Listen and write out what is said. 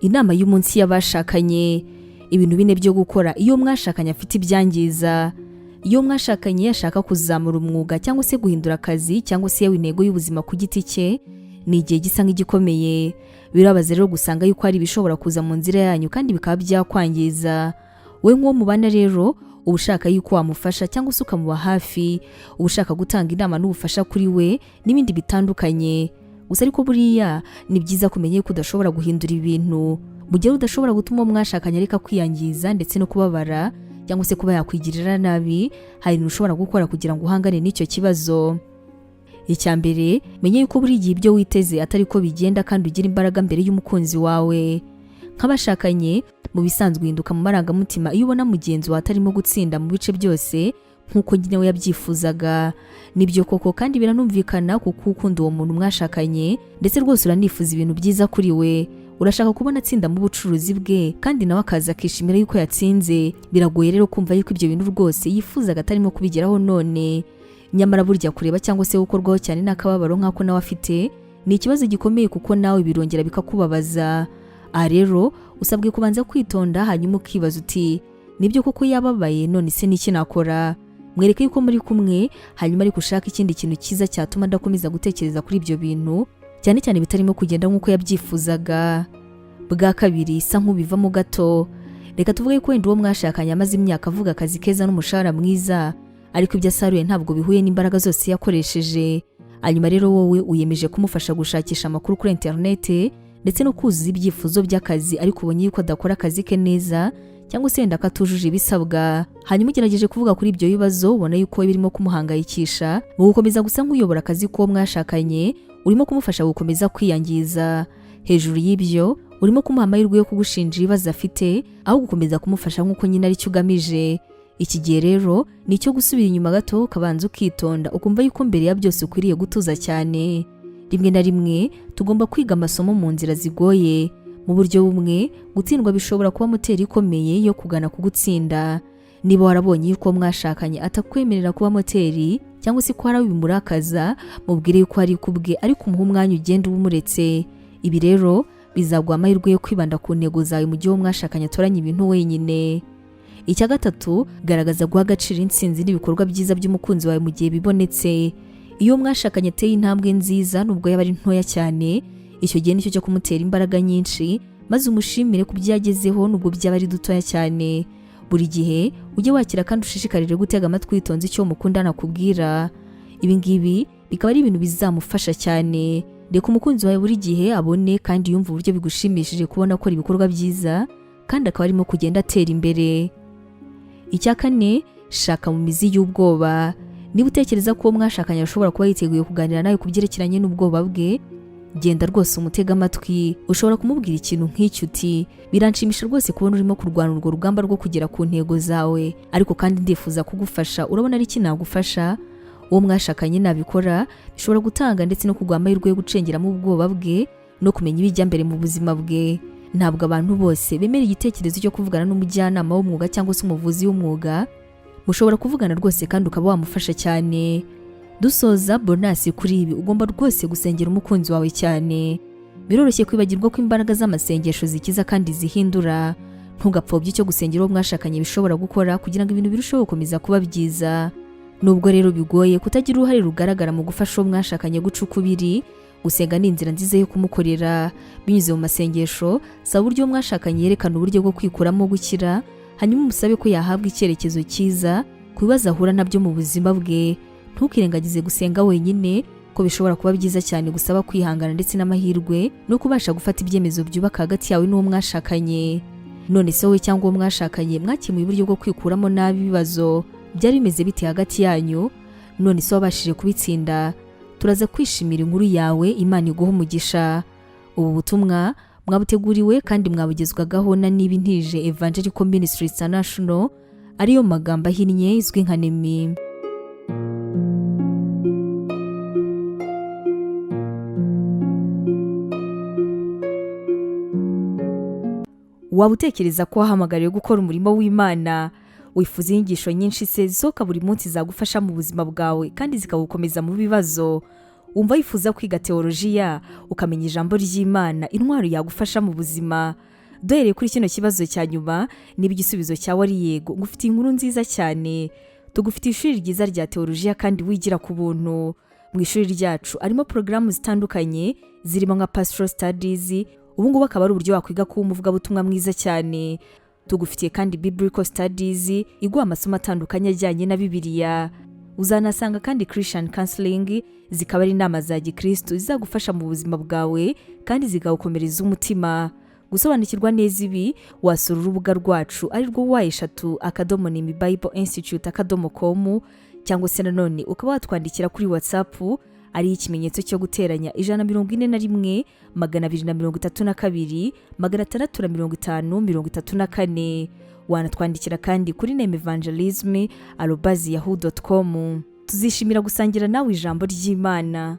Inama y'umunsi y'abashakanye: ibintu bine byo gukora iyo mwashakanye afite ibyangiza. Iyo mwashakanye ashaka kuzamura umwuga cyangwa se guhindura akazi cyangwa se yewe intego y'ubuzima ku giti cye, ni igihe gisa nk'igikomeye. Birabaza rero gusanga yuko hari ibishobora kuza mu nzira yanyu kandi bikaba byakwangiza. Wowe nk'uwo mubana rero, uba ushaka yuko wamufasha cyangwa se ukamuba hafi, uba ushaka gutanga inama n'ubufasha kuri we n'ibindi bitandukanye. Gusa ariko buriya ni byiza kumenya yuko udashobora guhindura ibintu. Mu gihe udashobora gutuma uwo mwashakanye areka kwiyangiza ndetse no kubabara cyangwa se kuba yakwigirira nabi, hari ibintu ushobora gukora kugira ngo uhangane n'icyo kibazo. Icya mbere, menye yuko buri gihe ibyo witeze atari ko bigenda kandi ugira imbaraga mbere y'umukunzi wawe. Nk'abashakanye, mu bisanzwe uhinduka mu marangamutima iyo ubona mugenzi wawe atarimo gutsinda mu bice byose nk'uko nyine we yabyifuzaga. Nibyo koko kandi biranumvikana, kuko ukunda uwo muntu mwashakanye ndetse rwose uranifuza ibintu byiza kuri we. Urashaka kubona atsinda mu bucuruzi bwe kandi nawe akaza akishimira yuko yatsinze. Biragoye rero kumva yuko ibyo bintu rwose yifuzaga atarimo kubigeraho none. Nyamara burya kureba cyangwa se gukorwaho cyane n'akababaro nk'ako nawe afite ni ikibazo gikomeye, kuko nawe birongera bikakubabaza. Aha rero usabwe kubanza kwitonda, hanyuma ukibaza uti: "Nibyo koko yababaye, none se niki nakora?" Mwereke yuko muri kumwe, hanyuma ariko ushaka ikindi kintu cyiza cyatuma adakomeza gutekereza kuri ibyo bintu, cyane cyane bitarimo kugenda nk'uko yabyifuzaga. Bwa kabiri, sa nk'ubivamo gato. Reka tuvuge ko wenda uwo mwashakanye amaze imyaka avuga akazi keza n'umushahara mwiza, ariko ibyo asaruye ntabwo bihuye n'imbaraga zose yakoresheje. Hanyuma rero wowe wiyemeje kumufasha gushakisha amakuru kuri interinete ndetse no kuzuza ibyifuzo by'akazi, ariko ubonye yuko adakora akazi ke neza cyangwa se wenda ko atujuje ibisabwa. Hanyuma ugerageje kuvuga kuri ibyo bibazo ubona yuko birimo kumuhangayikisha. Mu gukomeza gusa nk'uyobora akazi k'uwo mwashakanye, urimo kumufasha gukomeza kwiyangiza. Hejuru y'ibyo, urimo kumuha amahirwe yo kugushinja ibibazo afite aho gukomeza kumufasha nk'uko nyine aricyo ugamije. Iki gihe rero ni icyo gusubira inyuma gato, ukabanza ukitonda, ukumva yuko mbere ya byose ukwiriye gutuza cyane. Rimwe na rimwe tugomba kwiga amasomo mu nzira zigoye. Mu buryo bumwe, gutsindwa bishobora kuba moteri ikomeye yo kugana ku gutsinda. Niba warabonye yuko mwashakanye atakwemerera kuba moteri cyangwa se ko hari aho bimurakaza, mubwire yuko ari kubwe, ariko umuhe umwanya ugenda umuretse. Ibi rero bizaguha amahirwe yo kwibanda ku ntego zawe mu gihe uwo mwashakanye atoranya ibintu wenyine. Icya gatatu, garagaza guha agaciro intsinzi n'ibikorwa byiza by'umukunzi wawe mu gihe bibonetse. Iyo mwashakanye ateye intambwe nziza, nubwo yaba ari ntoya cyane, icyo gihe nicyo cyo kumutera imbaraga nyinshi, maze umushimire ku byo yagezeho nubwo byaba ari dutoya cyane. Buri gihe ujye wakira kandi ushishikarire gutega amatwi witonze icyo mukundana akubwira. Ibi ngibi bikaba ari ibintu bizamufasha cyane. Reka umukunzi wawe buri gihe abone kandi yumve uburyo bigushimishije kubona akora ibikorwa byiza kandi akaba arimo kugenda atera imbere. Icya kane, shaka mu mizi y'ubwoba. Niba utekereza ko uwo mwashakanye ashobora kuba yiteguye kuganira nawe ku byerekeranye n'ubwoba bwe, genda rwose umutega amatwi. Ushobora kumubwira ikintu nk'icyo uti: "Biranshimisha rwose kubona urimo kurwana urwo rugamba rwo kugera ku ntego zawe, ariko kandi ndifuza kugufasha. Urabona ari iki nagufasha?" Uwo mwashakanye nabikora, bishobora gutanga ndetse no kuguha amahirwe yo gucengeramo ubwoba bwe no kumenya ibijya mbere mu buzima bwe. Ntabwo abantu bose bemera igitekerezo cyo kuvugana n'umujyanama w'umwuga cyangwa se umuvuzi w'umwuga. Mushobora kuvugana rwose kandi ukaba wamufasha cyane. Dusoza, bonus kuri ibi, ugomba rwose gusengera umukunzi wawe cyane. Biroroshye kwibagirwa ko imbaraga z'amasengesho zikiza kandi zihindura. Ntugapfobye icyo gusengera uwo mwashakanye bishobora gukora kugira ngo ibintu birusheho gukomeza kuba byiza. Nubwo rero bigoye kutagira uruhare rugaragara mu gufasha uwo mwashakanye guca ukubiri, gusenga ni inzira nziza yo kumukorera. Binyuze mu masengesho, saba uburyo uwo mwashakanye yerekana uburyo bwo kwikuramo gukira, hanyuma umusabe ko yahabwa icyerekezo cyiza ku bibazo ahura nabyo mu buzima bwe. Ntukirengagize gusenga wenyine, ko bishobora kuba byiza cyane gusaba kwihangana ndetse n'amahirwe no kubasha gufata ibyemezo byubaka hagati yawe n'uwo mwashakanye. None se wowe cyangwa uwo mwashakanye mwakemuye uburyo bwo kwikuramo nabi ibibazo? Byari bimeze bite hagati yanyu? None se wabashije kubitsinda? Turaza kwishimira inkuru yawe. Imana iguha umugisha. Ubu butumwa mwabuteguriwe kandi mwabugezwagaho na Niba Intije Evangelical Ministry International, ariyo magambo ahinnye izwi nka NEMI. Waba utekereza ko wahamagariwe gukora umurimo w'Imana? Wifuza inyigisho nyinshi se zisohoka buri munsi zagufasha mu buzima bwawe kandi zikagukomeza mu bibazo? Wumva wifuza kwiga teolojiya, ukamenya ijambo ry'Imana, intwaro yagufasha mu buzima? Duhereye kuri kino kibazo cya nyuma, niba igisubizo cyawe ari yego, ngufitiye inkuru nziza cyane. Tugufitiye ishuri ryiza rya teolojiya kandi wigira ku buntu. Mu ishuri ryacu harimo porogaramu zitandukanye zirimo nka pastoral studies, ubu ngubu akaba ari uburyo wakwiga kuba umuvugabutumwa mwiza cyane. Tugufitiye kandi biblical studies iguha amasomo atandukanye ajyanye na Bibiliya. Uzanasanga kandi Christian counseling, zikaba ari inama za gikristo zizagufasha mu buzima bwawe kandi zikawukomereza umutima. Gusobanukirwa neza ibi, wasura urubuga rwacu ari rwo www.nimibibleinstitute.com, cyangwa se nanone ukaba watwandikira kuri WhatsApp ari ikimenyetso cyo guteranya 141 232 650 34. Wanatwandikira kandi kuri nemevangelism@yahoo.com. Tuzishimira gusangira nawe ijambo ry'Imana.